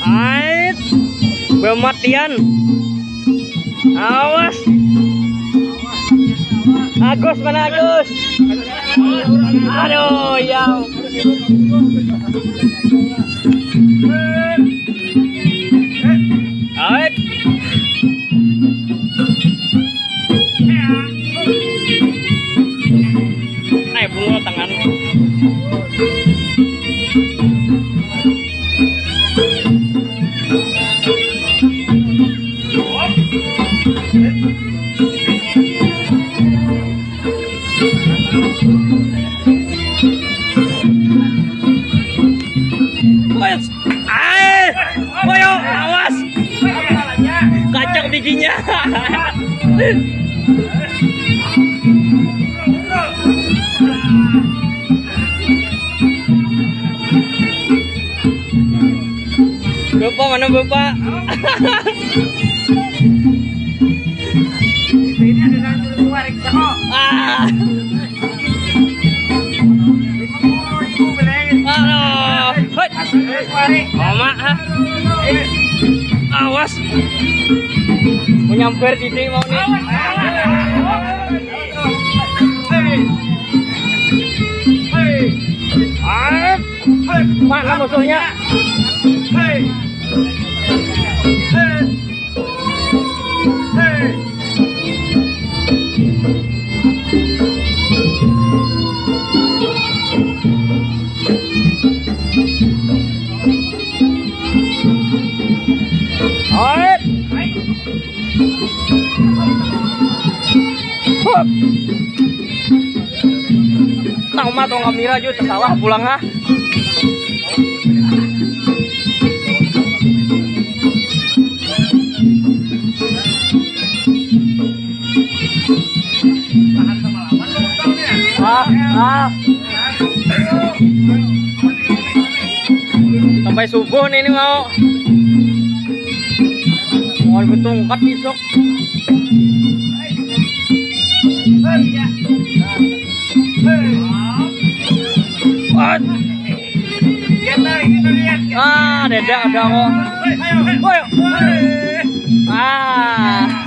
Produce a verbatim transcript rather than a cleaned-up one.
Ait. Bematian. Awas. Agus, mana Agus? Aduh, ya. Ait. Nah, bungul tangan. Wes. Ai. Woyo, awas. Kacang biginya. Bapak, mana Bapak? Ini ada daun jeruk warik, Ceko. Ah. Lima puluh ribu beli. Aduh. Hei. Jeruk warik. Mama, ha? Awas. Menyambar didi mau nih. Hei. Hei. Ah. Mana musuhnya? Hei. Hei. Hei. Hei. Hup. Tahu mah, tong kamira jua tersalah pulang, ah. Ah, ah. Sampai subuh nih ini mau. Mau betungkat besok. What? Ah, ada, ada kok. Woi. Ah.